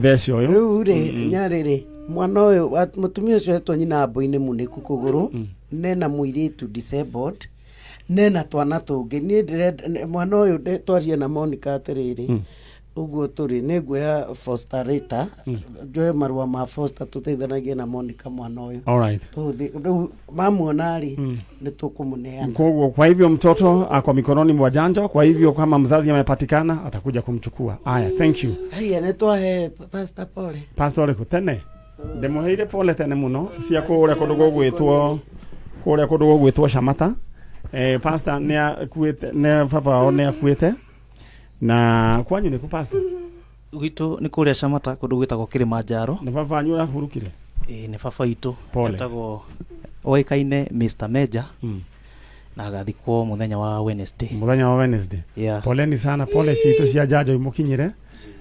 Theca ũyũ. Rĩu rĩ, nyarĩ rĩ, mwana ũyũ mũtumia ũcio etwo nyina mbũi nĩ munĩku kũgũrũ, nena mũirĩtu disabled, nena twana tũngĩ. Niĩ ndĩrenda mwana ũyũ twarie na Monica atĩrĩrĩ, ũguo tũrĩ nĩ nguoya foster letter, njoe marũa ma foster tũteithanagie na Monica mwana ũyũ. Alright. Tũthiĩ rĩu mamuona rĩ, nĩ tũkũmũneana. Koguo kwa hivyo mtoto ako mikononi mwa Janjo, kwa hivyo kama mzazi amepatikana atakuja kumchukua. Aya, thank you. Haiya, nĩ twahe pastor pole. Pastor ũrĩkũ tene? Ndĩmũheire pole tene mũno cia kũrĩa kũndũ gũgwĩtwo kũrĩa kũndũ gũgwĩtwo Shamata. Eh, pastor nĩ akuĩte, nĩ baba wao nĩ akuĩte. Na kwanyu nĩ kũ pastor? Gwitũ nĩ kũrĩa Shamata kũndũ gwĩtagwo Kilimanjaro. Nĩ baba wanyu ũrahurũkire? Ĩĩ nĩ baba witũ. Pole. Etagwo oĩkaine Mr. Major na agathikwo mũthenya wa Wednesday. Mũthenya wa Wednesday. Yeah. Poleni sana, pole citũ cia njanjo imũkinyĩre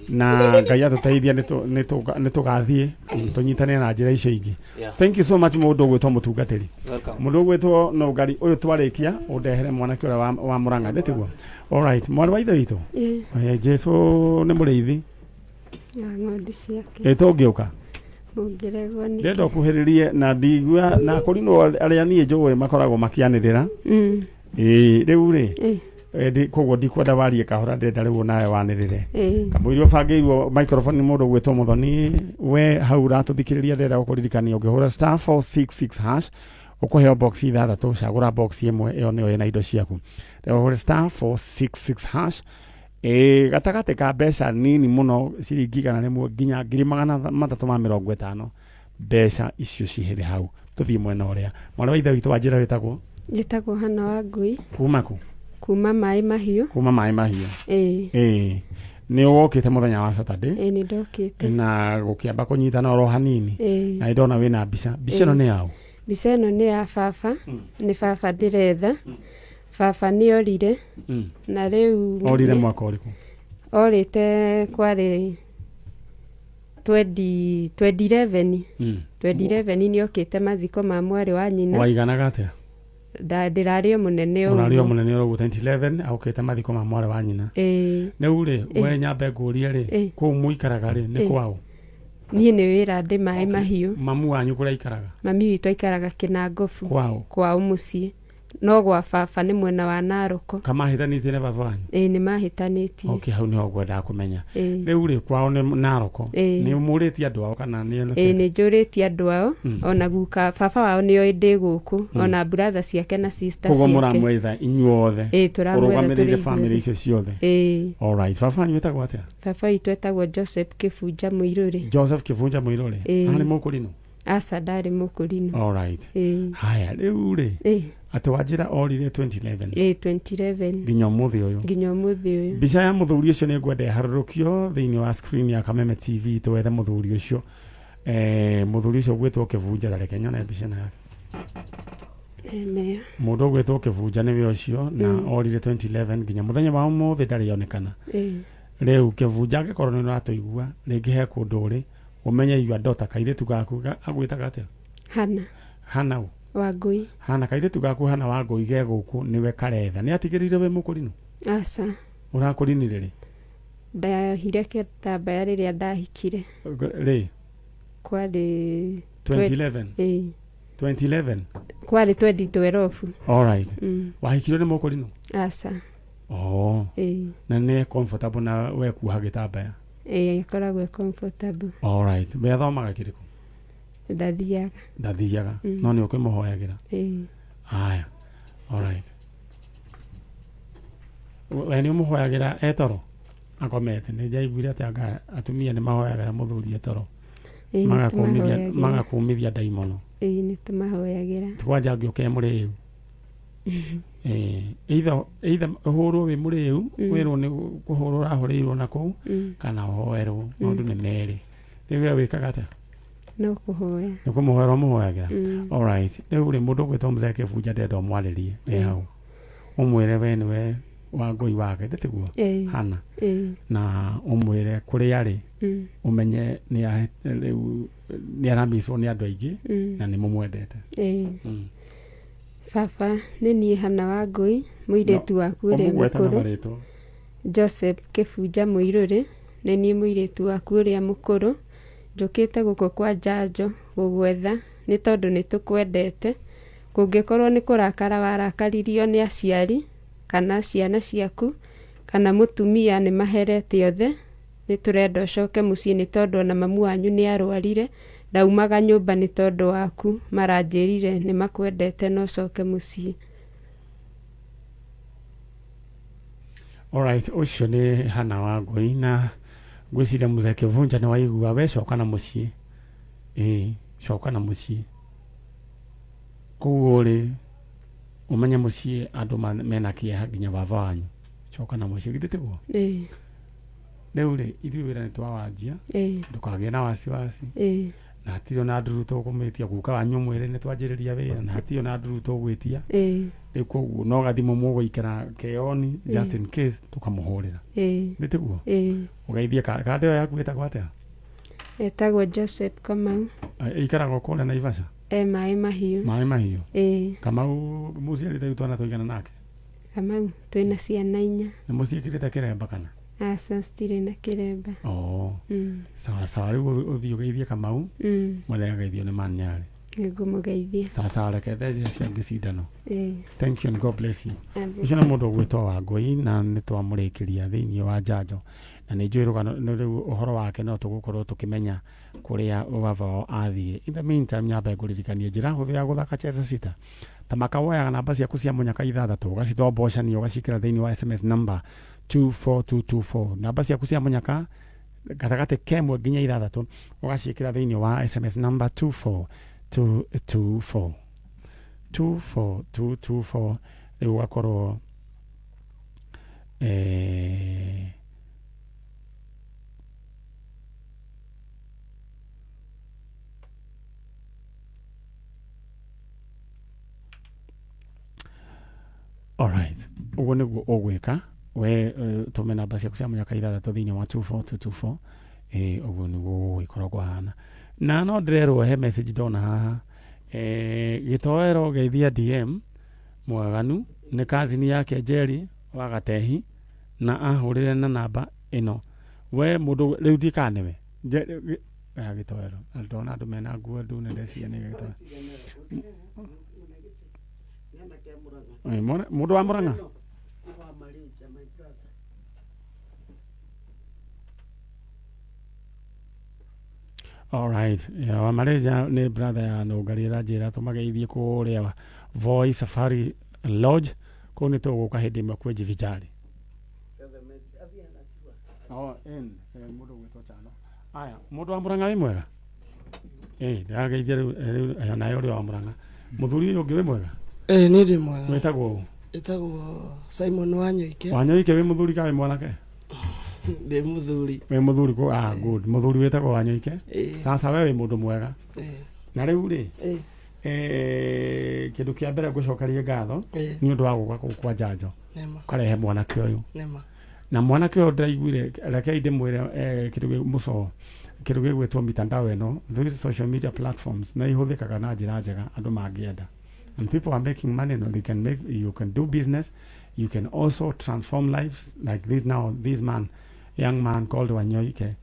na Ngai atũteithia nĩ tũgathiĩ tũnyitanĩre na njĩra icio ingĩ. Yeah. Thank you so much mũndũ ũgwĩtwo mũtungatĩri. Welcome. Mũndũ ũgwĩtwo Nũngari ũyũ twarĩkia ũndehere mwanake ũrĩa wa Mũrang'a ndĩ tiguo? Alright, mwarĩ wa ithe witũ. Ĩĩ, Eh, Jesu nĩ mũrĩithi. wa ng'ondu ciake. Ĩ tũngĩũka. Mũngĩregwo nĩkĩ? Ndĩrenda ũkuhĩrĩrie na ndigua na kũrinwo arĩa niĩ njũĩ makoragwo makĩanĩrĩra. Ĩĩ rĩu rĩ Ĩĩ, koguo ndikwenda warie kahora ndĩrenda rĩu nawe wanĩrĩre. Ĩĩ. Kamũira ũbangĩirwo microphone nĩ mũndũ ũgwĩtwo Mũthoni we hau ũratũthikĩrĩria ndĩrenda gũkũririkania ũngĩhũra star 466 hash ũkũheo box ithathatũ cagũra box ĩmwe ĩyo nĩyo ĩna indo ciaku rĩu ũhũre star 466 hash ĩ gatagatĩ ka mbeca nini mũno ciringi 100 nginya 350,000 mbeca icio cihĩrĩ hau tũthiĩ mwena ũrĩa mwarĩ wa ithe witũ wa njĩra wĩtagwo Njĩtagwo Hana wa Ngui kuma kũ kuma Maĩ Mahiũ. Kuma Maĩ Mahiũ. Ĩĩ. Ĩĩ nĩ wokĩte mũthenya wa Saturday. Ĩĩ nĩ ndokĩte. Na gũkĩamba kũnyitana oro hanini. Ĩĩ. Na ndona wĩna mbica mbica ĩno nĩ yaũ? Mbica ĩno nĩ ya baba, nĩ baba ndĩretha. Baba nĩ orire na rĩu Orire mwaka ũrĩkũ? Orĩte kwarĩ 20 2011. 2011 nĩ okĩte mathiko ma mwarĩ wa nyina. Waiganaga atĩa? Ndĩrarĩ o mũnene o Ũrarĩ o ũguo. mũnene oro ũguo 2011 okĩte mathiko ma mwarĩ wa nyina. Ĩĩ. Rĩu rĩ, we nyambe ngũrie rĩ, kũu mũikaraga rĩ nĩ kwaũ? Niĩ nĩ wĩra ndĩ Maĩ Mahiũ. Mamu wanyu kũrĩa aikaraga? Mami witũ aikaraga Kĩnangobu. Kwao? Kwao mũciĩ. No gwa baba nĩ mwena wa Naroko. Kamahĩtanĩtie na baba wanyu? Ĩĩ nĩ mahĩtanĩtie. Okay, hau nĩho ngwendaga kũmenya. Ĩĩ. Rĩu rĩ kwao nĩ Naroko. Ĩĩ. Nĩ mũrĩtie andũ ao kana nĩ Ĩĩ nĩ njũrĩtie andũ ao ona guka baba wao nĩ oĩ ndĩ gũkũ ona brother ciake na sister Koguo ciake. mũramwetha inyuothe. Ĩĩ tũramwetha tũrĩ Ũrũgamĩrĩire ithuothe. family icio ciothe. Ĩĩ. Alright, baba wanyu wĩtagwo atĩa? Baba witũ etagwo Joseph Kĩbunja Mũirũrĩ. Joseph Kĩbunja Mũirũrĩ. Ĩĩ. Arĩ mũkũrinũ? Aca ndarĩ mũkũrinũ. Alright. Ĩĩ. Haya, rĩu rĩ, Ĩĩ. atĩ wanjĩra orire 2011. Ĩĩ 2011. Nginya ũmũthĩ ũyũ. Nginya ũmũthĩ ũyũ. Mbica ya mũthuri ũcio nĩ ngwenda ĩharũrũkio thĩinĩ wa screen ya Kameme TV twethe mũthuri ũcio. Eh, mũthuri ũcio ũgwĩtwo Kĩbunja, ta reke nyone mbica ĩno yake. Eneyo. Mũndũ ũgwĩtwo Kĩbunja nĩwe ũcio na orire 2011 nginya mũthenya wa ũmũthĩ ndarĩ onekana. Ĩĩ. Rĩu Kĩbunja angĩkorwo nĩ ũratũigua rĩngĩ he kũndũ ũrĩ ũmenye your daughter kairĩtu gaku agwĩtaga atĩa? Hana. Hana ũ? Wangũi. Hana kairĩtu gaku Hana Wangũi ge gũkũ nĩwe karetha. Nĩ atigĩrĩire wĩ mũkũrinũ? Aca. Ũrakũrinire rĩ? Ndaohire gĩtambaya rĩrĩa ndahikire. Rĩ? Kwarĩ 2011? Ĩĩ. 2011? Kwarĩ 2012. Alright. Wahikirio nĩ mũkũrinũ? Aca. Oh. Ĩĩ. Na nĩ comfortable na we kuoha gĩtambaya? Ĩĩ akoragwo e comfortable. Alright. We athomaga kĩrĩkũ? Ndathiaga. Ndathiaga. No nĩ ũkĩmũhoyagĩra? Ĩĩ. Aya. Alright. We nĩ ũmũhoyagĩra e toro? Akomete. Nĩ njaiguire atĩ anga atumia nĩ mahoyagĩra mũthuri e toro. Ĩĩ nĩ Magakumithia tũmahoyagĩra. magakumithia ndaimono. Ĩĩ nĩ tũmahoyagĩra. Ti kwanja angĩũka e mũrĩu. Eh, either either ũhũrwo wĩ mũrĩu wĩrwo nĩ kũhũrwo ũrahũrĩirwo na kũu kana ũhoerwo maũndũ nĩ merĩ rĩu we wĩkaga atĩa No kũhoya. Nĩ kũmũhoera ũmũhoyagĩra. Alright, rĩu rĩ mũndũ ũgwĩtwo mzee Kĩbunja ndĩrenda ũmwarĩrie wĩ hau ũmwĩre we nĩwe Wangũi wake tiguo? Ĩĩ. Hana. Ĩĩ. Na ũmwĩre kũrĩa arĩ ũmenye nĩ rĩu nĩ aramicwo nĩ andũ aingĩ na nĩ mũmwendete. Ĩĩ. Baba, nĩ niĩ Hannah Wangũi, mũirĩtu waku ũrĩa Ũmũgwete na mũkũrũ, marĩtwa. Joseph Kĩbunja Mũirũrĩ. Nĩ niĩ mũirĩtu waku ũrĩa mũkũrũ. Njũkĩte gũkũ kwa Njanjo gũgwetha nĩ tondũ nĩ tũkwendete. Kũngĩkorwo nĩ kũrakara warakaririo nĩ aciari kana ciana ciaku kana mũtumia nĩ maherete othe, nĩ tũrenda ũcoke mũciĩ nĩ tondũ ona mamu wanyu nĩ arwarire, ndaumaga nyũmba nĩ tondũ waku. Maranjĩrire nĩ makwendete na ũcoke mũciĩ. Alright, ũcio nĩ Hana wa Ngũi na ngwĩciria Mzee Kĩvunja nĩ waigua we coka na mũciĩ ĩĩ coka na mũciĩ koguo rĩ ũmenye mũciĩ andũ mena kĩeha nginya baba wanyu coka na mũciĩ githĩ tiguo Ĩĩ, rĩu rĩ ithuĩ wĩra nĩ twawanjia ĩĩ, ndũkagĩe na wasiwasi ĩĩ, na hatirĩ ona nduru tũkũmĩtia guka wanyu mwĩrĩ nĩ twanjĩrĩria wĩra na hatirĩ ona nduru tũgwĩtia ĩĩ, rĩu koguo no gathimũ mũgũikara keoni just in case tũkamũhũrĩra ĩĩ, nĩ tiguo ĩĩ. ũgeithie kanda ĩyo yaku ĩtagwo atĩa Etagwo Joseph Kamau. Ĩikaragwo kũrĩa Naivasha E maĩ mahiũ. Maĩ mahiũ. Ĩĩ. Kamau mũciarĩte rĩu twana tũigana nake? Kamau twĩna ciana inya. Nĩ mũciĩkĩrĩte kĩremba kana? Aca citirĩ na kĩremba. Oh. Sawa sawa rĩu ũthiĩ ũgeithie Kamau. Mwene ageithio nĩ Manyarĩ. Nĩngũmũgeithia. Sawa sawa reke thece acio angĩ cindano. Ĩĩ. Thank you and God bless you. Amen. Ũcio nĩ mũndũ ũgwĩtwo Wangũi na nĩ twamũrĩkĩria thĩinĩ wa njanjo na nĩ njũĩ rũgano nĩ rĩu ũhoro wake no tũgũkorwo tũkĩmenya kũrĩa baba wao athire. In the meantime nyambe ngũririkanie njĩra hũthũ ya gũthaka Cheza Sita. Tamaka woyaga namba ciaku cia mũnyaka ithathatũ ũgacitombocania ũgaciĩkĩra thĩinĩ wa SMS number 24224. Namba ciaku cia mũnyaka gatagatĩ kemwe nginya ithathatũ ũgaciĩkĩra thĩinĩ wa SMS number 24224. 24224 rĩu ũgakorwo Alright, ũguo nĩguo ũgwĩka we tũme namba ciaku cia mũnyaka ithathatũ thĩinĩ wa 24224 ũguo nĩguo gũgũgĩkorwo kũhana na no ndĩrerwo he message ndona haha gĩtoero geithia DM mwaganu nĩ kazini yake Jerry wa Gatehi na ahũrĩre na namba ĩno we mũndũ rĩu ndiĩ nĩwe gĩtoero na ndona andũ mena nguo ndune ndeciria nĩ gĩtoero. Mũndũ wa Mũrang'a? Alright, yeah, wa Malaysia nĩ brother ya Nũngari ĩranjĩra tũmageithie kũrĩa Voi Safari Lodge kũu nĩ tũgũka hĩndĩ ĩmwe kwĩjivinjari. Oh, in mũndũ ũgwĩtwo Chano. Aya, mũndũ wa Mũrang'a wĩ mwega? Ndĩrageithia rĩu rĩu nawe ũrĩa wa Mũrang'a. Mũthuri ũyũ ũngĩ wĩ mwega? Niĩ ndĩ mwega. Wĩtagwo ũ? Ĩtagwo Simon Wanyoike. Wanyoike wĩ mũthuri kana wĩ mwanake? Ndĩ mũthuri. Wĩ mũthuri kũ? Ah, good. Mũthuri wĩtagwo Wanyoike. Sasa we wĩ mũndũ mwega. Na rĩu rĩ, kĩndũ kĩa mbere ngũcokerie ngatho nĩ ũndũ wa gũka kũu kwa njanjo. Ũkarehe mwanake ũyũ. Na mwanake ũyũ ndĩraiguire, rekei ndĩmwĩre kĩndũ gĩ mũco, kĩndũ gĩgwĩtwo mitandao ĩno, those social media platforms nĩ ihũthĩkaga na njĩra njega andũ mangĩenda. And people are making money, and you can make, you can do business, you can also transform lives like this now, this man, young man called Wanyoike.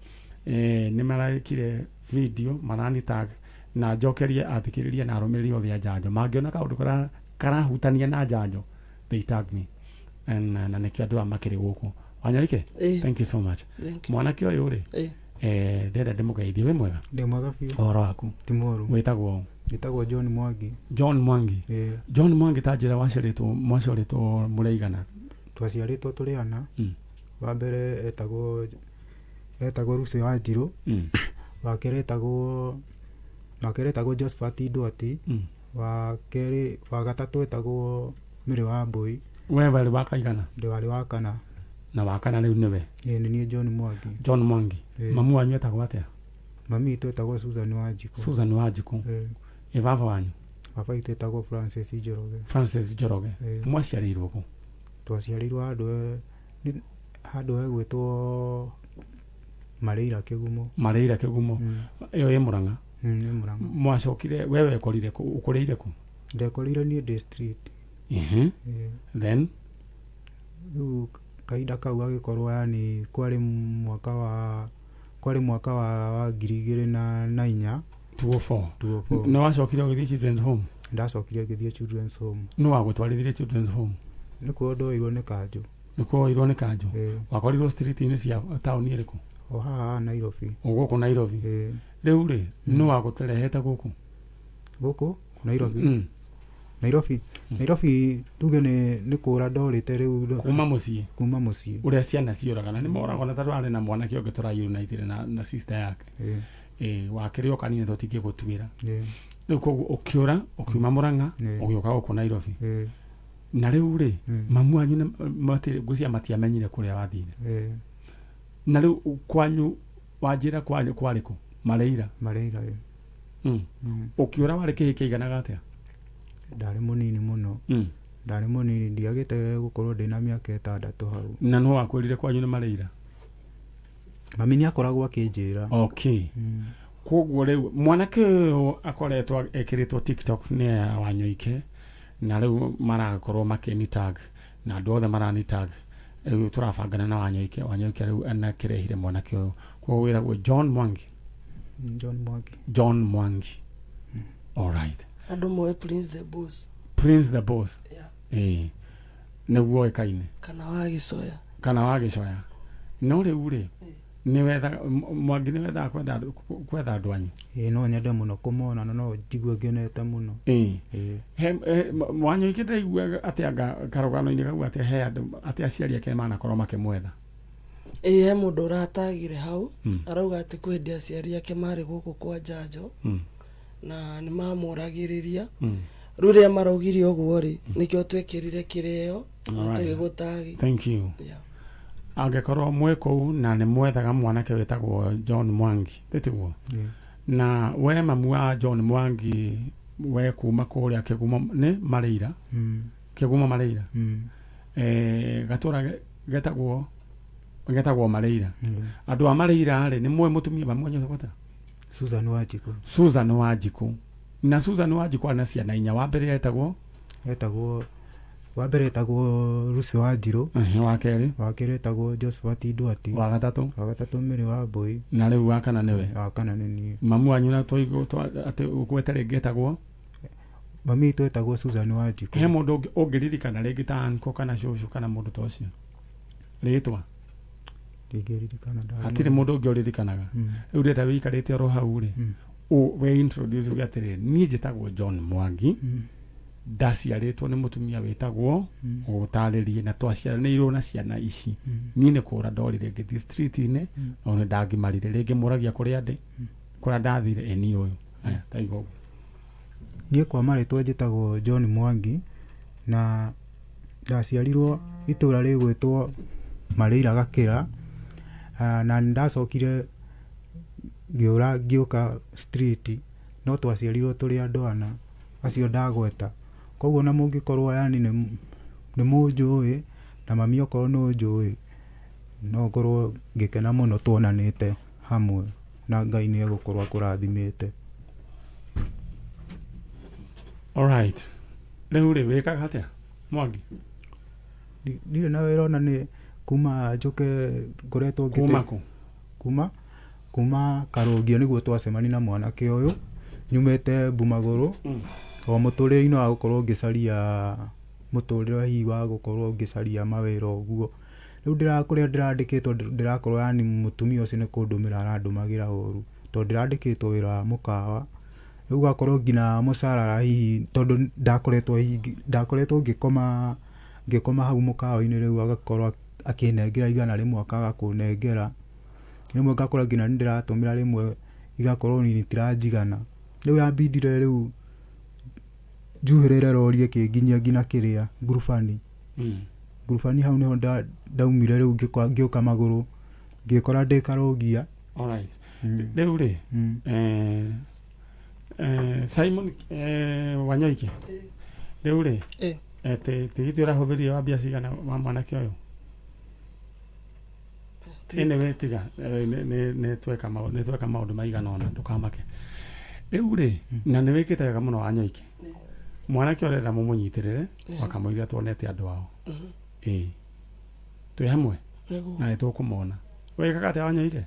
Nĩ marekire video, marani tag, na njokerie athikĩrĩria na arũmĩrĩri othe a njanjo. Mangĩona kaũndũ karahutania na njanjo, they tag me. And, na nĩkĩo andũ aya makĩrĩ gũkũ. Wanyoike, thank you so much. Mwanake ũyũ rĩ, ndĩrenda ndĩmũgeithie. Wĩ mwega? Ndĩ mwega biũ. Ũhoro waku? Ti mũru. Wĩtagwo? Njĩtagwo John Mwangi. John Mwangi. John Mwangi, ta njĩra waciarĩtwo, mwaciarĩtwo mũrĩ aigana? Twaciarĩtwo tũrĩ ana. Wa mbere etagwo Lucy Wanjirũ. Wa kerĩ etagwo Josephat Ndwati. Wa kerĩ, wa gatatũ etagwo Mary Wambui. We warĩ wa kaigana? Ndĩ warĩ wa kana. Na wa kana rĩu nĩwe? Ĩĩ, nĩ niĩ John Mwangi. John Mwangi. Mamu wanyu etagwo atĩa? Mami witũ etagwo Susan Wanjikũ. Susan Wanjikũ. Ĩ baba wanyu? Baba witũ etagwo Francis Njoroge. Francis Njoroge. Mwaciarĩirwo kũ? Twaciarĩirwo handũ hegwĩtwo Marĩira Kĩgumo. Marĩira Kĩgumo. Ĩyo ĩ Mũrang'a? Ĩ Mũrang'a. Mwacokire, we wekorire kũ? Ũkũrĩire kũ? Ndekorire niĩ ndĩ street. Then? Rĩu Kahinda kau agĩkorwo yani kwarĩ mwaka wa kwarĩ mwaka wa, wa 2004. 204. 204. Nĩ wacokire ũgĩthiĩ children's home? Ndacokire ngĩthiĩ children's home. Nĩ wagũtwarithirie children's home? Nĩkuo ndoirwo nĩ kanjũ. Nĩkuo woirwo nĩ kanjũ? Ĩĩ. Wakorirwo street-inĩ cia taũni ĩrĩkũ? O haha Nairobi. O gũkũ Nairobi? Ĩĩ. Rĩu rĩ, nĩ wagũtũrehete gũkũ? Gũkũ Nairobi? Nairobi, Nairobi tuge nĩ nĩ kũra ndorĩte rĩu. Kuma mũciĩ? Kuma mũciĩ. Ũrĩa ciana ciũraga na nĩ moragwo na tondũ arĩ na mwanake ũngĩ tũraiunitire na sister yake. Ĩĩ. Ĩĩ, wakĩrĩ o kanini tũtingĩgũtuĩra. Ĩĩ. Rĩu koguo ũkĩũra ũkiuma Mũrang'a ũgĩũka gũkũ Nairobi. Ĩĩ. Na rĩu rĩ, mamu wanyu ngwĩciria matiamenyire kũrĩa wathire. Ĩĩ. Na rĩu kwanyu wanjĩra kwanyu kwarĩ kũ? Mareira? Mareira, ĩĩ. Ũkĩũra warĩ kĩhĩ kĩiganaga atĩa? Ndarĩ mũnini mũno. Ndarĩ mũnini, ndiagĩte gũkorwo ndĩna mĩaka 6 hau. Na nũ wakwĩrire kwanyu nĩ Mareira? Mami nĩ akoragwo akĩnjĩra. Okay. Koguo rĩu mwanake ũyũ akoretwo ekĩrĩtwo TikTok nĩ aya Wanyoike, na rĩu marakorwo makĩni tag na andũ othe marani tag. Rĩu tũrabangana na Wanyoike, Wanyoike rĩu anakĩrehire mwanake ũyũ. Koguo wĩragwo John Mwangi. John Mwangi. John Mwangi. All right. Andũ moe Prince the Boss. Prince the Boss. Yeah. Ĩĩ. Nĩguo ũĩkaine. Kana wa Gĩcoya. Kana wa Gĩcoya. No rĩu rĩ, nĩ wethaga, Mwangi nĩ wethaga kwetha andũ anyu? Ĩĩ, no nyende mũno kũmona na no njigue ngenete mũno. Ĩĩ. Ĩĩ. He, Wanyoike ndĩraigua atĩ anga karũgano-inĩ kau atĩ he andũ, atĩ aciari ake manakorwo makĩmwetha. Ĩĩ, he mũndũ ũratagire hau, arauga atĩ kwĩ hĩndĩ aciari ake marĩ gũkũ kwa njanjo, na nĩ mamũragĩrĩria. Rĩu rĩrĩa maraugire ũguo rĩ, nĩkĩo twekĩrire kĩrĩo na tũgĩgũtagi. Thank you. Yeah. Angĩkorwo mwĩ kũu na nĩ mwethaga mwanake wĩtagwo John Mwangi, tĩtiguo? Na we mamu wa John Mwangi, we kuma kũrĩa Kĩgumo nĩ Mareira? Kĩgumo Mareira. Gatũra getagwo Mareira. Andũ a Mareira rĩ, nĩ mũĩ mũtumia mamu wanyu etagwo atĩa? Susan Wanjikũ. Susan Wanjikũ. Na Susan Wanjikũ arĩ na ciana inya. Wa mbere etagwo? Etagwo, wa mbere etagwo Lucy Wanjirũ. Wa kerĩ? Wa kerĩ etagwo Josephat Ndwati. Wa gatatũ? Wa gatatũ Mary Wambui. Na rĩu wa kana nĩwe? Wa kana nĩ niĩ. Mamu wanyu na twaigua atĩ ũgwete rĩngĩ etagwo? Mami witũ etagwo Susan Wanjikũ. He mũndũ ũngĩririkana rĩngĩ ta uncle kana cũcũ kana mũndũ ta ũcio? Rĩtwa? Ndingĩririkana, ndarĩ Hatirĩ mũndũ. mũndũ ũngĩ ũririkanaga. Rĩu ndĩrenda wĩikarĩte oro hau rĩ, we introduce uge atĩrĩrĩ, niĩ njĩtagwo John Mwangi, ndaciarĩtwo nĩ mũtumia wĩtagwo, ũgũtarĩrie, na twaciaranĩirwo na ciana ici. Niĩ nĩ kũra ndorire ngĩthiĩ street-inĩ, no nĩ ndangimarire. Rĩngĩ mũragia kũrĩa ndĩ, kũrĩa ndathire, ĩ niĩ ũyũ. Aya, taigua ũguo. Niĩ kwa marĩtwa njĩtagwo John Mwangi, na ndaciarirwo itũra rĩgwĩtwo Mareira Gakĩra, na nĩ ndacokire ngĩũra ngĩũka street, no twaciarirwo tũrĩ andũ ana acio ndagweta. Koguo na mũngĩkorwo yani nĩ mũnjũĩ, na mami okorwo nĩ ũnjũĩ, no ngorwo ngĩkena mũno tuonanĩte hamwe, na Ngai nĩ egũkorwo akũrathimĩte. All right. Rĩu rĩ, wĩkaga atĩa Mwangi? Ndirĩ na wĩra ona nĩ kuma njũke ngoretwo ngĩte- Kuma kũ? Kuma Karũngio nĩguo twacemania na mwanake ũyũ, nyumĩte Mbumagũrũ, o mũtũrĩre-inĩ wa gũkorwo ngĩcaria mũtũrĩre hihi wa gũkorwo ngĩcaria mawĩra ũguo. Rĩu kũrĩa ndĩrandĩkĩtwo ndĩrakorwo yani mũtumia ũcio nĩ kũndũmĩra arandũmagĩra ũru, tondũ ndĩrandĩkĩtwo wĩra wa mũkawa. Rĩu ũgakorwo nginya mũcara hihi tondũ ndakoretwo hihi ndakoretwo ngĩkoma hau mũkawa-inĩ, rĩu agakorwo akĩnengera 100 akaga kũnengera. Rĩmwe ngakora nginya nĩ ndĩratũmĩra, rĩmwe igakorwo nini itiranjigana. Rĩu yambindire rĩu njuhĩrĩre rori ĩkĩnginyia nginya kĩrĩa ngurubani. Ngurubani hau nĩho ndaumire rĩu ngĩũka magũrũ, ngĩkora ndĩ Karũngia. All right. Rĩu rĩ, Simon Wanyoike, rĩu rĩ, tigiti ũrahũthĩrire wa mbia cigana wa mwanake ũyũ? Anyway, tiga, nĩ tweka maũndũ maigana ũna, ndũkamake. Rĩu rĩ, na nĩ wĩkĩte wega mũno Wanyoike. Mwanake ũrenda mũmũnyitĩrĩre, wakamũira tuonete andũ ao. Ĩĩ. Twĩ hamwe Nĩguo. na nĩ tũkũmona. Wĩkaga atĩa Wanyoike?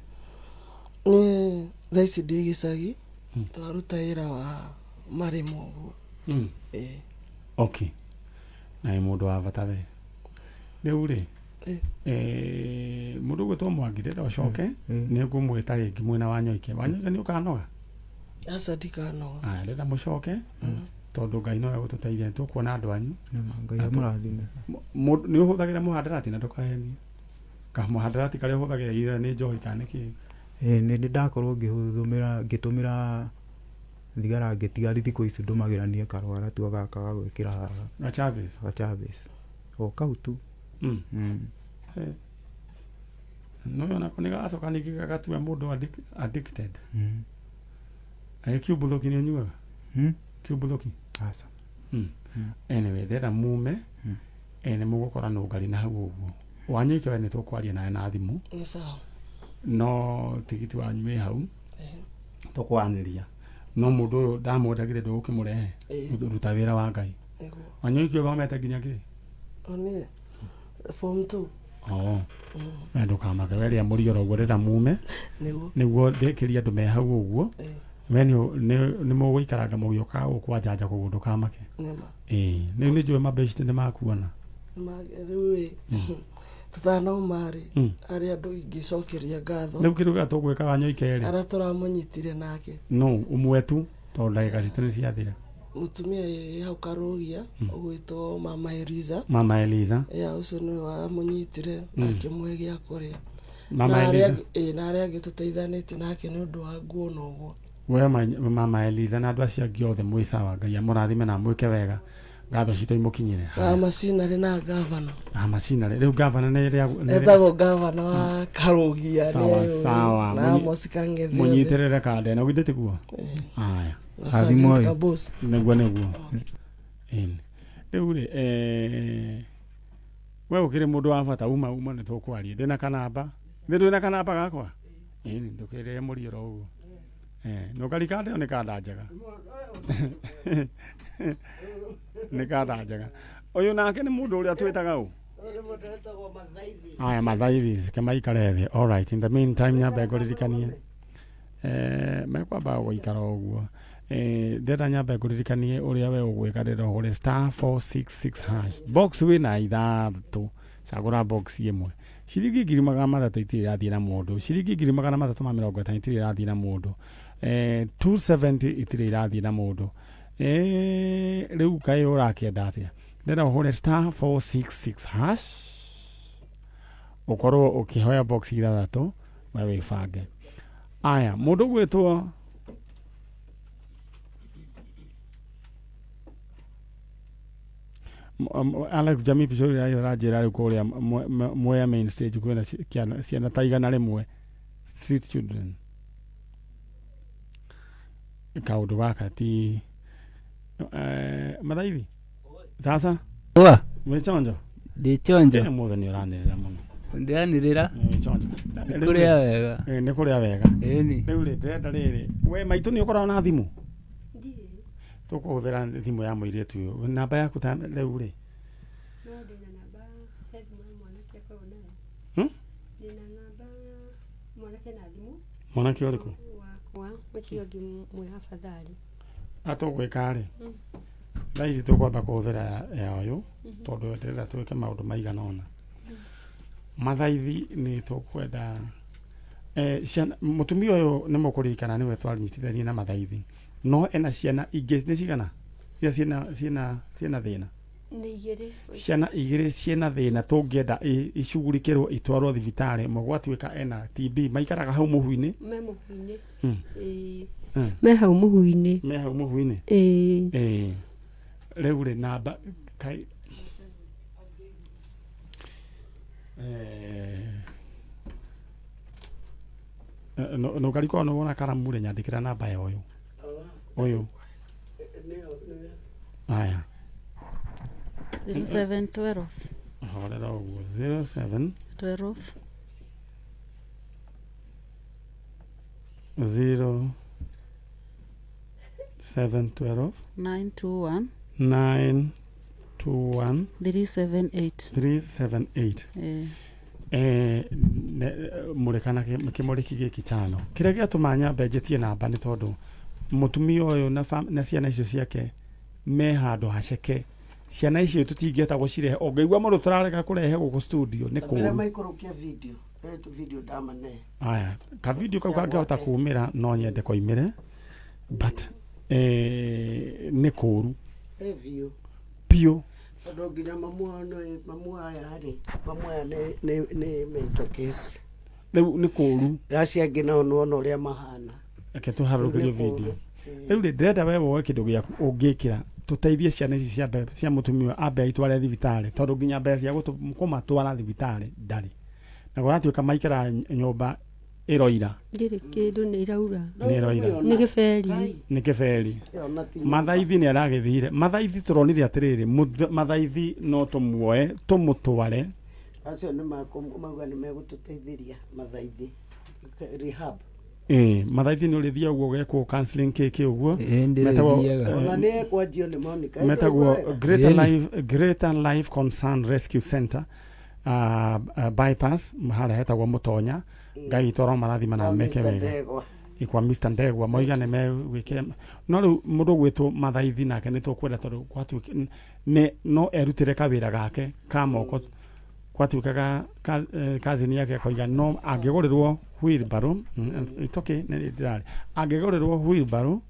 Niĩ thaa ici ndĩ gĩcagi, tũraruta wĩra wa marĩmũ ũguo. Ĩĩ. Okay. Na wĩ mũndũ wa bata we. Rĩu rĩ, Ĩĩ. mũndũ ũgwĩtwo Mwangi ndĩrenda ũcoke, nĩ ngũmwĩta rĩngĩ mwĩna Wanyoike. Wanyoike nĩ ũkanoga? Aca ndikanoga. Aya, ndĩrenda mũcoke tondũ Ngai nowe ũgũtũteithia, nĩ tũkuona andũ anyu. Nĩma, Ngai amũrathime. Nĩ ũhũthagĩra mũhandarati na ndũkahenie. Kamũhandarati karĩa ũhũthagĩra either nĩ njohi kana nĩ kĩĩ? Ĩĩ nĩ ndakorwo ngĩhũthĩra ngĩtũmĩra thigara ngĩtiga thikũ ici ndũmagĩra niĩ karwara tu gaka ga gwĩkĩra haha. Ga Chavis? Ga Chavis. O kau tu. Eh. No ũyũ onako nĩ gagacoka ningĩ gagatua mũndũ addicted. Kiumbuthuki nĩ ũnyuaga? Kiumbuthuki? Aca. Anyway, ndĩrenda mume nĩ mũgũkora nũngari na hau ũguo. Wanyoike we nĩ tũkwaria nawe na thimũ. Nĩ sawa. No tigiti wanyu wĩ hau tũkwaranĩria. No mũndũ ũyũ ndamwenda githĩ ndũgũkĩmũrehe? Ruta wĩra wa Ngai. Nĩguo. Wanyoike ũthomete nginya kĩ? O niĩ form 2. Oh. We ndũkamake we rĩa mũrioro ũguo ndĩrenda mume. Nĩguo. Nĩguo ndĩkĩrie andũ me hau ũguo. We nĩ mũgũikaranga mũgĩũkaga gũkũ kwa njanja koguo ndũkamake. Nĩma. Ĩĩ, rĩu nĩ njũĩ mabeshte nĩ makuona. Rĩu ĩ tutanauma rĩ arĩa andũ ingĩcokeria ngatho. Rĩu kĩndũ kĩrĩa tũgwĩka Wanyoike rĩ. Arĩa tũramũnyitire nake. No, ũmwe tu tondũ ndagĩka citũ nĩ ciathira. Mũtumia ĩ hau Karũgia ũgwĩtwo Mama Eliza. Mama Eliza. Ya ũcio nĩwe wamũnyitire na akĩmũhe gĩa kũrĩa. Mama Na arĩa Eliza. angĩ- ĩ, na arĩa angĩ tũteithanĩtie nake nĩ ũndũ wa nguo na ũguo. We Mama Eliza na andũ acio angĩ othe mwĩ sawa, Ngai amũrathime na amwĩke wega. Ngatho citũ imũkinyĩre. Na macinarĩ na gavana. Ah, macinarĩ. Rĩu gavana nĩ rĩa nĩ rĩa- Etagwo gavana wa Karũgia. Sawa, nĩ- sawa. Na Amos Kang'ethe othe. Mũnyitĩrĩre kanda ĩno githĩ tiguo? Aya. Na Sergeant Athimwo ĩ. Kabos. Nĩguo nĩguo. Ĩni. Rĩu rĩ, we ũkĩrĩ mũndũ wa bata uma uma nĩ tũkwaria. Ndĩna kanamba. Nĩ ndwĩ na kanamba gakwa? Ĩni, ndũkĩrĩre mũriũro ũguo. Nũngari kanda ĩyo nĩ kanda njega. Nĩ kanda njega. Ũyũ nake nĩ mũndũ ũrĩa twĩtaga ũ? Aya, Mathaithi, kĩmaikare thĩ. All right, in the meantime nyambe ngũririkanie. Mekwamba gũikara ũguo. Ndĩrenda nyambe ngũririkanie ũrĩa we ũgwĩka rĩrĩa ũhũre star 466 hash. Box wĩna ithathatũ, cagũra box ĩmwe. Ciringi ngiri magana matatũ itirĩ irathiĩ na mũndũ. Ciringi ngiri magana matatũ ma mĩrongo ĩtano itirĩ irathiĩ na mũndũ. 270 itirĩ irathiĩ na mũndũ. Rĩu kaĩ ũrakĩenda atĩa? Ndĩrenda ũhũre star 466 hash. Ũkorwo ũkĩhoya box ithathatũ, we wĩbange. Aya, mũndũ ũgwĩtwo Alex Jamii Pishori aranjĩra rĩu kũrĩa Mwea main stage kwĩna ciana ta 100 street children. Kaũndũ gaka ti Mathaithi sasa Oa. Wĩ chonjo? Ndĩ chonjo. Mũthĩ nĩ ũranĩrĩra mũno. Ndĩranĩrĩra. Wĩ chonjo. Nĩ kũrĩa wega. Nĩ kũrĩa wega. Ĩni. Rĩu rĩ, ndĩrenda rĩrĩ, we maitũ nĩ ũkoragwo na thimũ? Tũkũhũthĩra thimũ ya mũirĩtu ũyũ. Namba yaku ta rĩu rĩ? No ndĩna namba he thimũ ya mwanake akoragwo nayo. Ndĩna namba ya mwanake na thimũ. Mwanake ũrĩkũ? Wakwa, ũcio ũngĩ mwĩ afadhali. Atũgwĩka rĩ? Thaa ici tũkwamba kũhũthĩra ya ũyũ, tondũ ndĩrenda twĩke maũndũ maigana ũna. Mathaithi nĩ tũkwenda ciana, mũtumia ũyũ nĩ mũkũririkana nĩwe twanyitithanirie na Mathaithi. No ena ciana ingĩ nĩ cigana? Iria ciĩna thĩna? Nĩ igĩrĩ. Ciana igĩrĩ ciĩna thĩna tũngĩenda icugurikĩrwo itwarwo thibitarĩ, ĩmwe gwatuĩka ena TB, maikaraga hau mũhu-inĩ. Me mũhu-inĩ. Ĩĩ. Me hau mũhu-inĩ. Me hau mũhu-inĩ. Ĩĩ. Ĩĩ. Rĩu rĩ namba kai nũngarikoo nĩ wona karamu rĩ, nyandĩkĩra namba ya ũyũ. Ũyũ. Aya. 0712. Horera ũguo. 07 12. 0 7 12 921. 9 21 378. 378. Eh, mũrĩkana kĩmũrĩki gĩkĩ chano kĩrĩa gĩatũma nyambe njĩtie namba nĩ tondũ mũtumia ũyũ na, na ciana icio ciake me handũ haceke. Ciana icio tũtingĩhota gũcirehe, ũngĩigua mũndũ tũrarega kũrehe gũkũ studio nĩ kũũru. Maikũrũkia video rĩu video ndamane. Aya ka video kau Cia kangĩhota gwake. Kumĩra no nyende koimĩre, but nĩ kũũru. Ĩ biũ. Biũ. Tondũ nginya mamu wao nĩ mamu aya rĩ, mamu aya nĩ mental case. Rĩu nĩ kũũru. Acio angĩ nao nĩwona ũrĩa mahana. Reke tũharũrũkĩrio Rĩu nĩ kũũru. Video rĩu rĩ, ndĩrenda we woe kĩndũ gĩaku ũngĩkĩra tũteithie ciana ici cia cia mũtumia ũyũ ambe aitware thibitarĩ, tondũ nginya mbeca cia kũmatwara thibitarĩ ndarĩ, na gũgatuĩka maikara nyũmba ĩroira. Ndirĩ kĩndũ, nĩ iraura. Nĩ ĩroira. Nĩ gĩberi. Nĩ kĩberi. Ĩyo na ti nyũmba. Mathaithi nĩ aragĩthire. Mathaithi tũronire atĩrĩrĩ, Mathaithi no tũmuoe tũmũtware. Acio nĩ mauga nĩ megũtũteithĩria Mathaithi rehab. Ĩĩ, Mathaithi nĩ ũrĩthiĩ ũguo ũgekwo counseling kĩkĩ ũguo. Ĩĩ, Metagwo, ndĩrĩthiaga. Ona nĩ ekwanjio nĩ Monica. Metagwo Greater Ĩni. Life, Greater Life Concern Rescue Center, bypass harĩa hetagwo Mũtonya. Ngai witũ aromarathima na meke wega. Ndegwa. Kwa Mr Ndegwa moiga nĩ megwĩkĩra, no rĩu mũndũ ũgwĩtwo Mathaithi nake nĩ tũkwenda, tondũ gwatuĩka nĩ no erutĩre kawĩra gake ka moko, gwatuĩkaga cousin yake akoiga no angĩgũrĩrwo wheelbarrow, it's okay, nĩ ndĩrarĩ angĩgũrĩrwo wheelbarrow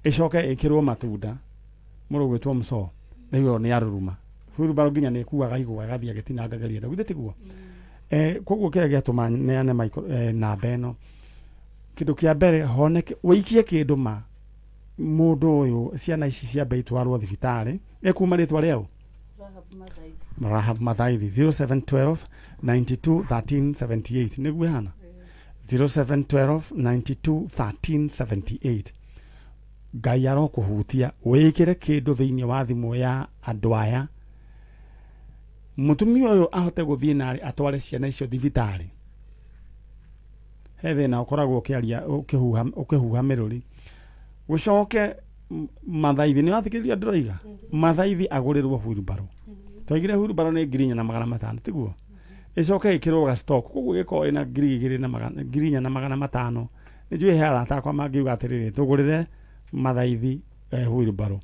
ĩcoke ĩkĩrwo matunda, mũndũ ũgwĩtwo Mũcoo rĩu ĩyo nĩ aruruma wheelbarrow nginya nĩ ĩkuaga igwa ĩgathiĩ agĩtinangagĩria ndũ githĩ tiguo? Koguo kĩrĩa gĩatũma neane namba ĩno, kĩndũ kĩa mbere honeke wĩikie kĩndũ ma mũndũ ũyũ, ciana ici ciambe itwarwo thibitarĩ. Ĩkuma rĩtwa rĩao Rahab Mathaithi, 0712 92 13 78, nĩguo ĩhana 0712 92 13 78. Ngai arokũhutia wĩkĩre kĩndũ thĩinĩ wa thimũ ya andũ aya, mũtumia ũyũ ahote gũthiĩ narĩ atware ciana icio thibitarĩ. He thĩna ũkoragwo ũkĩaria ũkĩhuha mĩrũri gũcoke Mathaithi nĩ wathikĩrĩria ndĩroiga Mathaithi agũrĩrwo wheelbarrow. Twaigire wheelbarrow nĩ 4,500, tiguo? Ĩcoke ĩkĩrwo ga stock, koguo ĩgĩkorwo ĩna 2,000 na magana 4,500. Nĩ njũĩ he arata akwa mangiuga atĩrĩrĩ, tũgũrĩre Mathaithi wheelbarrow.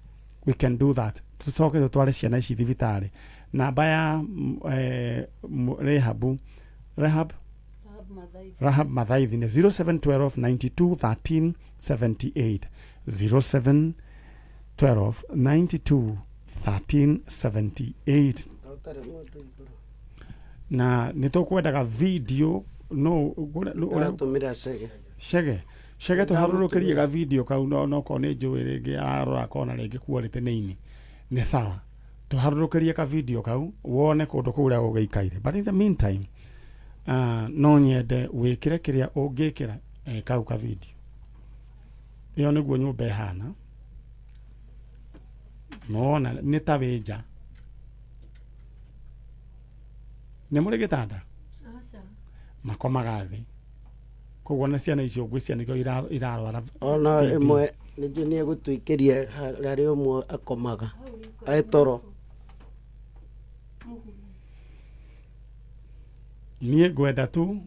We can do that. Tũcoke tũtware ciana ici thibitarĩ. Namba ya Rehabu, Rehab, Rahab Mathaithi nĩ 0712 92 13 78, 0712 92 13 78. Ũtarĩ mũndũ igũrũ. Na nĩ tũkwendaga video no ũrĩa Atũmĩra cege. Cege, cege, tũharũrũkĩrie ga video kau. No korwo nĩ njũĩ rĩngĩ ararora akona rĩngĩ quality nĩ ini nĩ sawa, tũharũrũkĩrie ka video kau wone kũndũ kũu ũrĩa gũgĩikaire. But in the meantime, no nyende wĩkĩre kĩrĩa ũngĩkĩra kau ka video ĩyo nĩguo nyũmba ĩhana. Nona nĩ ta wĩ nja, nĩ mũrĩ gĩtanda, makomaga thĩ, koguo na ciana icio ngwĩciria nĩkĩo irarwara. Ona TB. Ĩmwe nĩnjũ nĩ egũtũikĩria harĩa ũmwe akomaga etoro. Niĩ ngwenda tu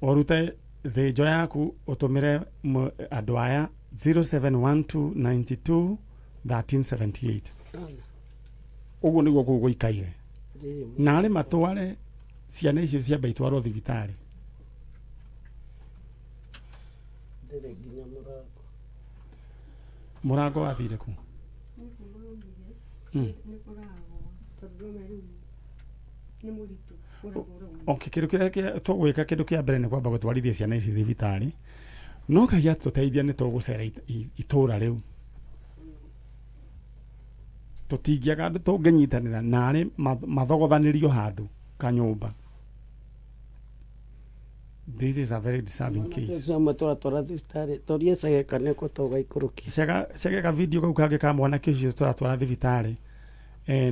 ũrute thĩnjo yaku ũtũmĩre andũ aya 0712 92 1378. Ũguo nĩguo kũu gũikaire, narĩ matware ciana icio ciambe itwarwo thibitarĩ. Ndĩrĩ nginya mũrango. Mũrango wathire kũ? Nĩ kũragwo tondũ ndona rĩu nĩ mũritũ kũragwo ũrauma. Okay, kĩndũ kĩrĩa tũgwĩka, kĩndũ kĩa mbere nĩ kwamba gũtwarithia ciana ici thibitarĩ, no Ngai atũteithia nĩ tũgũcera itũra rĩu, tũtingĩaga andũ tũngĩnyitanĩra narĩ mathogothanĩrio handũ kanyũmba. This is a very disturbing case. Ũcio amwe tũratwara thibitarĩ, torie cege kana ĩkũhota gũgaikũrũkia. Cega, cege ka video kau kangĩ ka mwanake ũcio tũratwara thibitarĩ,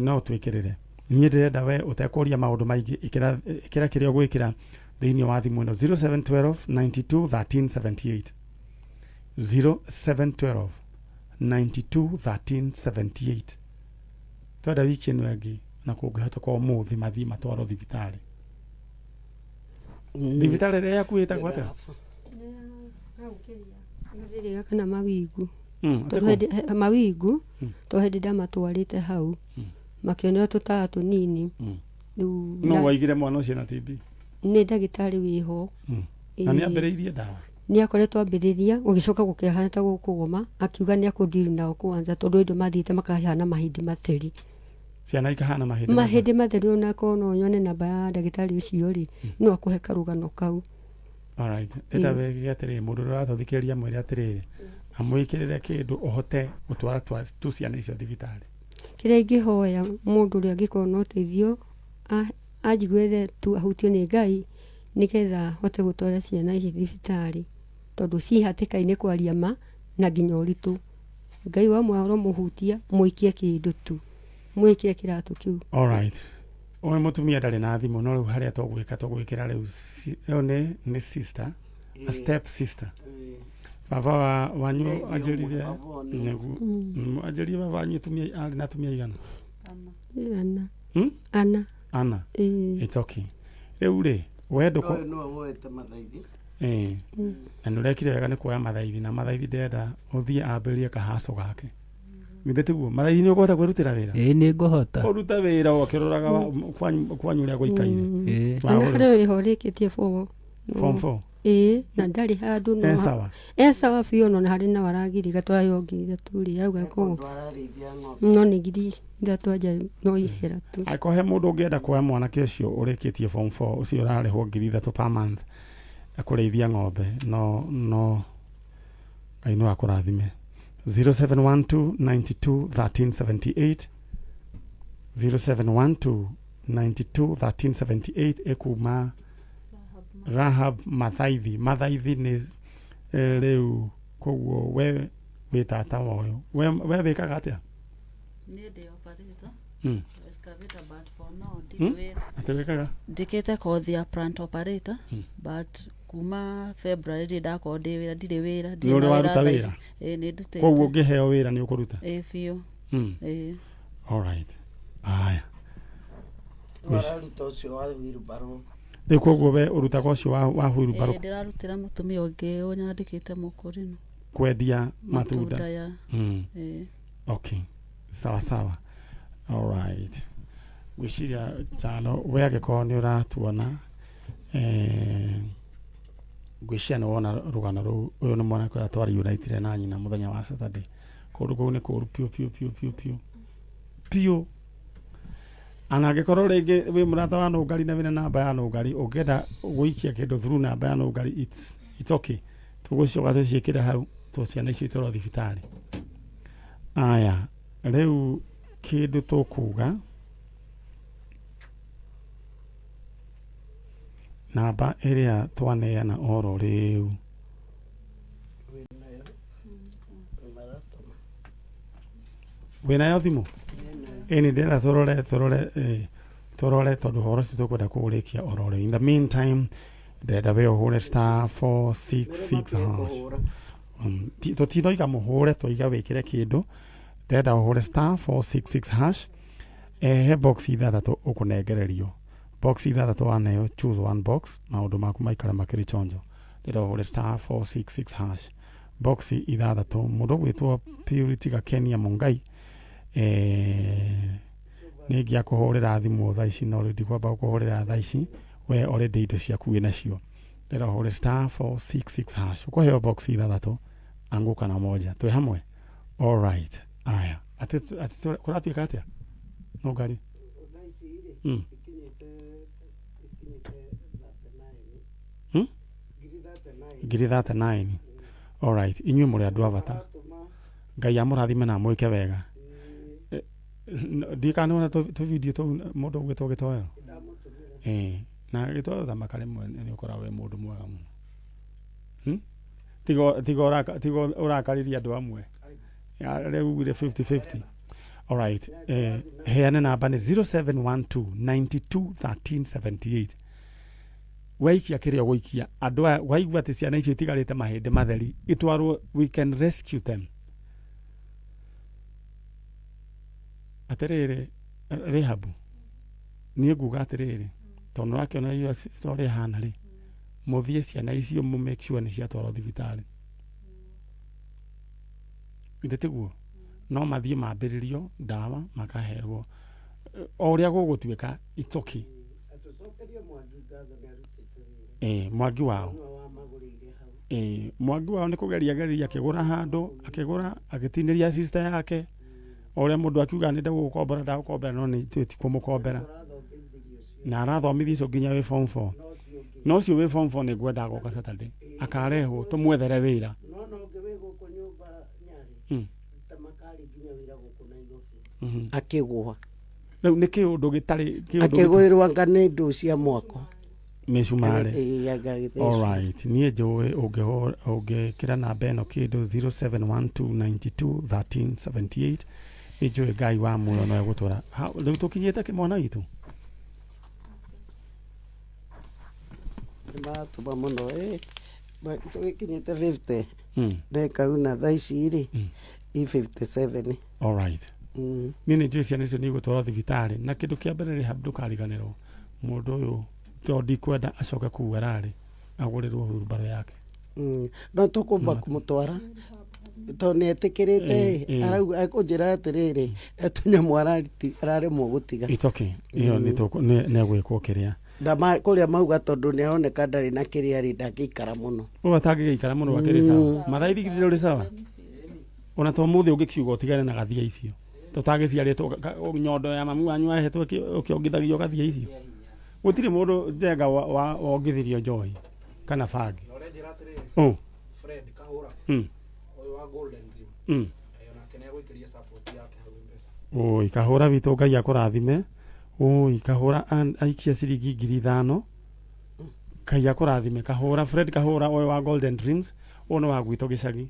no twĩkĩrĩre. Niĩ ndĩrenda we ũtekũria maũndũ maingĩ, ĩkĩra, ĩkĩra kĩrĩa ũgwĩkĩra thĩinĩ wa thimũ ĩno 0712 92 13 78, 0712 92 13 78. Twenda wiki ĩno ĩngĩ na kũngĩhoteka ũmũthĩ mathiĩ matwarwo thibitarĩ. Thibitarĩ ĩrĩa yaku ĩtagwo atĩa? Hau kĩrĩa gathĩrĩga kana mawingu. Atĩ Tondũ kũ? mawingu tondũ hĩndĩ ndamatwarĩte hau makĩonera tũtawa tũnini rĩu No waigire mwana ũcio na TB? Nĩ ndagĩtarĩ wĩho. Na nĩ ambĩrĩirie ndawa? Nĩ akoretwo ambĩrĩria, gũgĩcoka gũkĩhana ta gũkũgoma, akiuga nĩ akũndiri nao kwanza tondũ hĩndĩ mathiĩte makahana mahĩndĩ matheri. Ciana ikahana mahĩndĩ? Mahĩndĩ matheri. Onakorwo no nyone namba ya ndagĩtarĩ ũcio rĩ, no akũhe karũgano kau. Alright, ĩta wege atĩrĩrĩ, mũndũ ũrĩa ũratũthikĩrĩria, mwĩre atĩrĩrĩ, amwĩkĩrĩre kĩndũ ũhote gũtwara tu ciana icio thibitarĩ. Kĩrĩa ingĩhoya mũndũ ũrĩa angĩkorwo na ũteithio anjiguĩre tu, ahutio nĩ Ngai nĩgetha hote gũtwara ciana ici thibitarĩ tondũ ci hatĩka-inĩ kwaria ma na nginya ũritũ. Ngai wa mwahoro mũhutia, mũikie kĩndũ tu, mwĩkĩre kĩratũ kĩu. Alright, ũyũ mũtumia ndarĩ na thimũ, no rĩu harĩa tũgwĩka, tũgwĩkĩra rĩu ĩyo nĩ sister, a step sister. Baba wa wanyu Ndeithio ũmwe, anjĩrire baba wa nĩ nĩguo. Anjĩrire baba wanyu atumia arĩ na atumia igana? Ana. Ana. Ana. Ĩĩ. It's okay. Rĩu rĩ, we ndũkũ Ũyũ nĩwe woete mathaithi. Ĩĩ. Na nĩ ũrekire wega nĩ kuoya mathaithi, na mathaithi ndĩrenda ũthiĩ ambĩrĩrie kahaco gake. Githĩ tiguo? Mathaithi nĩ ũkũhota kwĩrutĩra wĩra? Ĩĩ, nĩ ngũhota. Ũrute wĩra o ũkĩroraga kwanyu ũrĩa gũikaire. Ĩĩ. Ana harĩ wĩho ũrĩkĩtie Form four? Ĩĩ, na ndarĩ handũ no E sawa? E sawa biũ, no harĩ nao aragiriga tũraheo 3,000 rĩ, arauga ko Kũndũ ararĩithia ng'ombe. No nĩ 3,000 anja no ihera tu. Angĩkorwo he mũndũ ũngĩenda kuoya mwanake ũcio ũrĩkĩtie form four, ũcio ũrarĩhwo 3,000 per month kũrĩithia ng'ombe, no Ngai no akũrathime. 0712 92 1378, 0712 92 1378, ĩkuma Rahab Mathaithi. Mathaithi nĩ rĩu koguo we wĩ tata wa ũyũ, we wĩkaga atĩa? Niĩ ndĩ operator, excavator, but for now ndirĩ wĩra. Atĩ wĩkaga? Njĩkĩte kothi ya plant operator, but kuma February ndirĩ ndakorwo ndĩ wĩra, ndirĩ wĩra, ndirĩ Nĩ ũrĩ na wĩra waruta thaa ici. wĩra? Ĩĩ, nĩ ndutĩte. Koguo ũngĩheo wĩra nĩ ũkũruta? Ĩĩ biũ. Ĩĩ. Alright, aya. Rĩu araruta ũcio wa wheelbarrow. Rĩu koguo we ũrutaga ũcio wa wheelbarrow? Ĩĩ, ndĩrarutĩra mũtumia ũngĩ ũnyandĩkĩte mũkũrino. Kwendia matunda? Matunda ya. Ĩĩ. Okay, sawa sawa. Alright, ngwĩciria Chalo, we angĩkorwo nĩ ũratuona, ngwĩciria nĩ wona rũgano rũu. Ũyũ nĩ mwanake ũrĩa twariunitire na nyina mũthenya wa Saturday. Kũndũ kũu nĩ kũũru piũ piũ piũ piũ piũ piũ. Ana angĩkorwo rĩngĩ wĩ mũrata wa Nũngari na wĩna namba ya Nũngari, ũngĩenda gũikia kĩndũ through namba ya Nũngari, it's okay. Tũgũcoka tũciĩkĩre hau tũ ciana icio itwarwo thibitarĩ. Aya, rĩu kĩndũ tũkuga, namba ĩrĩa twaneana oro rĩu. Wĩnayo? Maratũma. Wĩnayo thimũ? Wĩnayo. Ĩni, ndĩrenda tũrore tondũ ũhoro ũcio tũkwenda kũũrĩkia oro rĩu. In the meantime, ndĩrenda we ũhũre star 466 hash. Kũhũra. Tũtinoiga mũhũre, twaiga wĩkĩre kĩndũ. Ndĩrenda ũhũre star 466 hash. He box ithathatũ ũkũnengererio, box ithathatũ waneo, choose one box, maũndũ maku maikare makĩrĩ chonjo. Ndĩrenda ũhũre star 466 hash, box ithathatũ. Mũndũ ũgwĩtwo Purity Gakenia Mungai, nĩ ingĩakũhũrĩra thimũ thaa ici, no rĩu ndikwamba gũkũhũrĩra thaa ici. We already indo ciaku wĩ nacio. Ndĩrenda ũhũre star 466 hash, ũkũheo box ithathatũ, anguka na moja. Twĩ hamwe? Alright, aya, atĩ kũratuĩka atĩa, Nũngari? Thaa ici rĩ, ikinyĩte 39. 39,000. 39,000. Alright, inyuĩ mũrĩ andũ a bata. Maratũma. Ngai amũrathime na amwĩke wega. Ndiĩ kana nĩwona tũ video tũu mũndũ ũgwĩtwo Gĩtoero. Ndamũtũmĩra. Ĩĩ, na Gĩtoero thamaka rĩmwe nĩ ũkoragwo wĩ mũndũ mwega mũno. Tiga ũrakaririe andũ amwe. Ya, rĩu ugire 50-50. Alright, heane namba nĩ 0712 92 1378. Waikia kĩrĩa ũgũikia, andũ aya waigua atĩ ciana icio itigarĩte mahĩndĩ matheri itwarwo, we can rescue them. Atĩrĩrĩ Rehabu, niĩ nguga atĩrĩrĩ, tondũ nĩũrakĩona iyo story ĩhana rĩ. Mũthiĩ ciana icio mũ make sure nĩ ciatwarwo thibitarĩ. Githĩ tiguo? No mathiĩ mambĩrĩrio ndawa makaherwo o ũrĩa gũgũtuĩka, it's okay. Atũcokerie Mwangi ngatho nĩ arutĩte wĩra. Ĩĩ, Mwangi wao. Nĩwe wamagũrĩire hau. Ĩĩ, Mwangi wao nĩ kũgeria geririe akĩgũra handũ, akĩgũra agĩtinĩria sister yake. O ũrĩa mũndũ akiuga nĩ ndagũgũkombora ndagũkombera no nĩ ithuĩ ti kũmũkombera. Na arathomithia ũcio nginya wĩ form 4. Na ũcio wĩ form 4 nĩ ngwenda agoka Saturday. Akarehwo tũmwethere wĩra. No na ũngĩ wĩ gũkũ nyũmba Nyarĩ ta makarĩ nginya wĩra gũkũ Nairobi. Akĩgũa. Rĩu nĩ kĩũndũ gĩtarĩ kĩũndũ Akĩgũĩrwo anga nĩ ndũ cia mwako. Mĩcumarĩ. Ĩĩ, anga agĩthecwo. Alright, niĩ njũĩ ũngĩhũra ũngĩkĩra namba ĩno kĩndũ 0712921378 nĩ njũĩ Ngai wa muoyo no egũtwara. Ha, Rĩu tũkinyĩte kĩ mwana witũ? Nĩ maratũma mũno ĩ. Tũgĩkinyĩte 50. Mm. Nekauna thaa ici rĩ i 57. Alright. Niĩ nĩ njũĩ ciana icio nĩ igũtwarwo thibitarĩ na kĩndũ kĩa mbere rĩ ndũkariganĩrwo mũndũ ũyũ tondũ ndikwenda acoke kũu ararĩ agũrĩrwo hurumbarũ yake. No tũkũmba kũmũtwara tondũ nĩ etĩkĩrĩte. Arauga ekũnjĩra atĩrĩrĩ etũnyamũ araremwo gũtiga. It's okay. Ĩyo nĩ nĩ egwĩkwo kĩrĩa. Ndama kũrĩa mauga tondũ nĩ aroneka ndarĩ na kĩrĩa rĩ ndangĩikara mũno. Ũyũ atangĩgĩikara mũno akĩrĩ sawa. Mathaithi githĩ ũrĩ sawa? Ona to mũthĩ ũngĩkiuga ũtigane na gathia icio. Tũtagĩciarĩtwo nyondo ya mami wanyu ahetwo ũkĩongithagia ũgathia icio. Gũtirĩ mũndũ njenga wongithirio njohi kana bangi. Na ũrenjĩra atĩrĩrĩ, Oh. Fred Kahũra, ũyũ wa Golden Dream, onake nĩ egũikĩria support yake hau M-Pesa. Oi, Kahũra witũ Ngai akũrathime. Oi, Kahũra aikia ciringi 5,000. Ngai akũrathime Kahũra, Fred Kahũra ũyũ wa Golden Dreams, ũyũ nĩ wa gwitũ gĩcagi.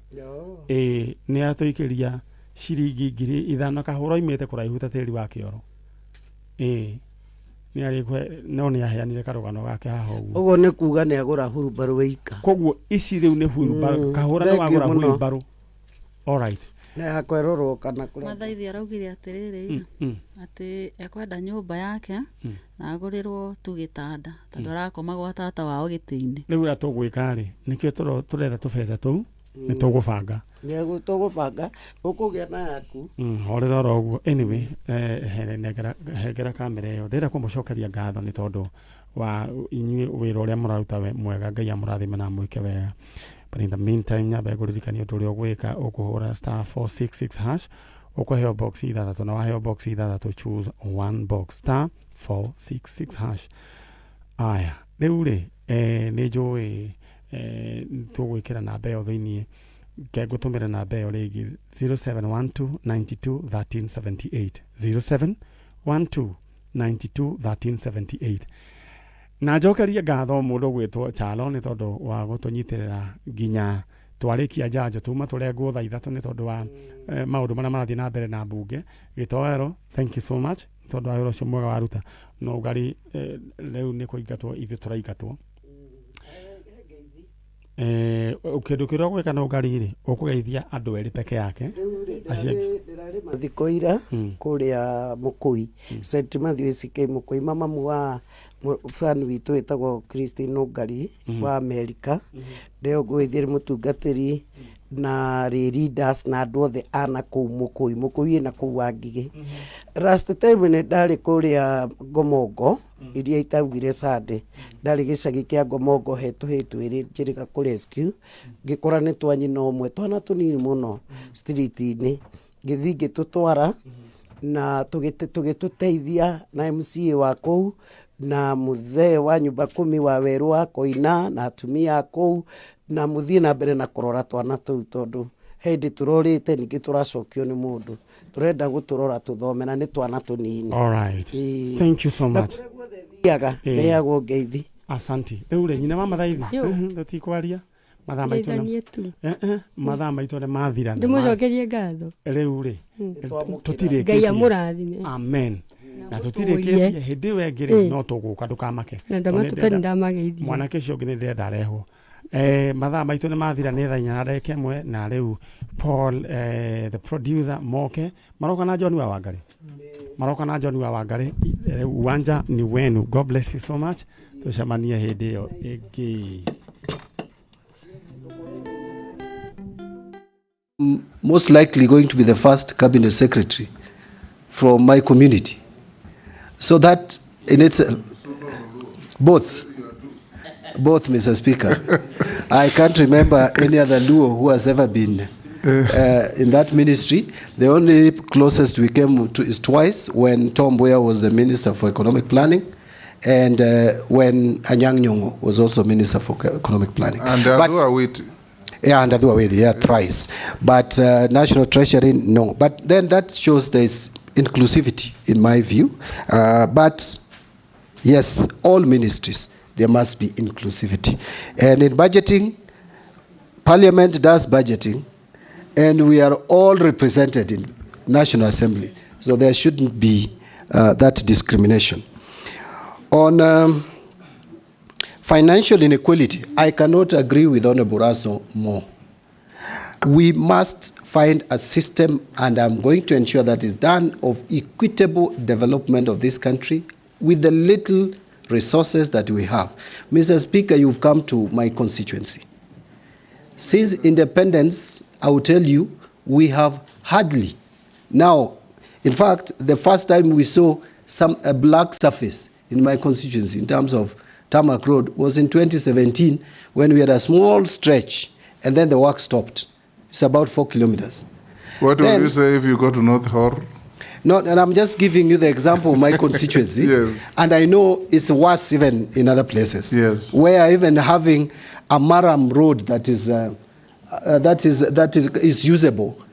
Ĩĩ, nĩ atũikĩria ciringi 5,000. Kahũra oimĩte kũraihu ta tĩri wa kĩoro. Ĩĩ, nĩ arĩkwe no nĩ aheanire karũgano gake haha ũguo. Ũguo nĩ kuga nĩ agũra hurumbarũ ĩika. Koguo ici rĩu nĩ hurumbarũ. Kahũra nĩ Thank you wagũra mũno. hurumbarũ. Alright. Na yakwerorwo kana kũrĩa. Mathaithi araugire atĩrĩrĩ ira atĩ ekwenda nyũmba yake na agũrĩrwo tu gĩtanda tondũ arakoma gwa tata wao gĩtĩ-inĩ. Rĩu ũrĩa tũgwĩka rĩ, nĩkĩo tũretha tũbeca tũu, nĩ tũgũbanga. Nĩ tũgũbanga ũkũgĩa na yaku. Horera oro ũguo. Anyway, nengera hengera kamera ĩyo. Ndĩrenda kũmũcokeria ngatho nĩ tondũ wa inyuĩ wĩra ũrĩa mũraruta mwega. Ngai amũrathime na amwĩke wega. But in the meantime nyambe ngũririkanie ũndũ ũrĩa ũgwĩka. Ũkũhũra star 466 hash, ũkũheo box ithathatũ, na waheo box ithathatũ choose one box, star 466 hash. Aya, rĩu rĩ nĩ njũĩ tũgwĩkĩra namba ĩyo thĩiniĩ ke ngũtũmĩra namba ĩyo rĩngĩ, 0712 92 1378, 0712 92 1378. Na njokerie ngatho mũndũ gwĩtwo Chalo nĩ tondũ wa gũtũnyitĩrĩra nginya twarĩkia njanjo tuma tũrengwo thaa 3 nĩ tondũ wa maũndũ marĩa marathiĩ na mbere na mbunge gĩtoero. Thank you so much nĩ tondũ wa wĩra ũcio mwega waruta. No ngari rĩu nĩ kũingatwo ithuĩ tũraingatwo. Kĩndũ kĩrĩa ũgwĩka no ngari rĩ ũkũgeithia andũ erĩ peke yake acio angĩ. Ndĩrarĩ mathiko ira kũrĩa Mũkũi, St Matthew ACK Mũkũi, mamamu wa fan witũ wĩtagwo Christine Ũngari wa Amerika. Ndĩo ngũgĩthiĩ mũtungatĩri na rĩ leaders na andũ othe a na kũu Mũkũi. Mũkũi ĩna kũu wa Ngigĩ. Last time nĩ ndarĩ kũrĩa Ngomongo iria itaugire Sunday, ndarĩ gĩcagi kĩa Ngomongo he tũhĩĩ twĩrĩ njĩrĩga kũ rescue, ngĩkora nĩ twa nyina ũmwe, twana tũnini mũno street-inĩ, ngĩthiĩ ngĩtũtwara na tũgĩtũteithia na MCA wa kũu na mũthee wa nyũmba kumi wa werũ wa Koina na atumia a kũu, na mũthiĩ na mbere na kũrora twana tũu tondũ he hĩndĩ tũrorĩte ningĩ tũracokio nĩ mũndũ tũrenda gũtũrora tũthome na nĩ twana tũnini. All right. Ĩĩ. Thank you so Na much. kũrĩa guothe thiaga nĩheagwo ngeithi. Asanti. Rĩu rĩ nyina wa Mathaithi, Yo. Tũtikwaria mathaa maitũ Ngeithanie tu. Mathaa maitũ nĩ mathira na Ndĩmũcokerie ngatho. Rĩu rĩ Ngai tũtirĩkĩtie. amũrathime. Amen. Na mũtũũrie. tũtirĩkĩtie hĩndĩ ĩyo ĩngĩ rĩ no tũgũka ndũkamake. Na Tondũ nĩ ndamatũpe nĩndamageithia. Mwanake ũcio ũngĩ nĩ ndĩrenda arehwo. Mathaa maitũ nĩ mathira, nĩ thaa 4:01, na rĩu Paul the producer moke maroka na John wa Wangari, maroka na John wa Wangari. Uwanja ni wenu. God bless you so much. Tũcemanie hĩndĩ ĩyo ĩngĩ. Most likely going to be the first cabinet secretary from my community. So that in itself, both, Mr. Speaker. I can't remember any other Luo who has ever been in that ministry. The only closest we came to is twice, when Tom Mboya was the Minister for Economic Planning, and when Anyang' Nyong'o was also Minister for Economic Planning. And Adhu Awiti. Yeah, and Adhu Awiti, yeah, thrice. But National Treasury, no. But then that shows there's inclusivity, in my view. But yes, all ministries, there must be inclusivity. And in budgeting, Parliament does budgeting, and we are all represented in National Assembly. So there shouldn't be that discrimination. On financial inequality, I cannot agree with Honorable Raso more. We must find a system, and I'm going to ensure that is done, of equitable development of this country with the little resources that we have. Mr. Speaker, you've come to my constituency. Since independence, I will tell you, we have hardly. Now, in fact, the first time we saw a black surface in my constituency in terms of tarmac road was in 2017, when we had a small stretch and then the work stopped. It's about 4 kilometers. What will you say if you go to North Hor? No, and I'm just giving you the example of my constituency. Yes. And I know it's worse even in other places. Yes. Where even having a Maram road that is usable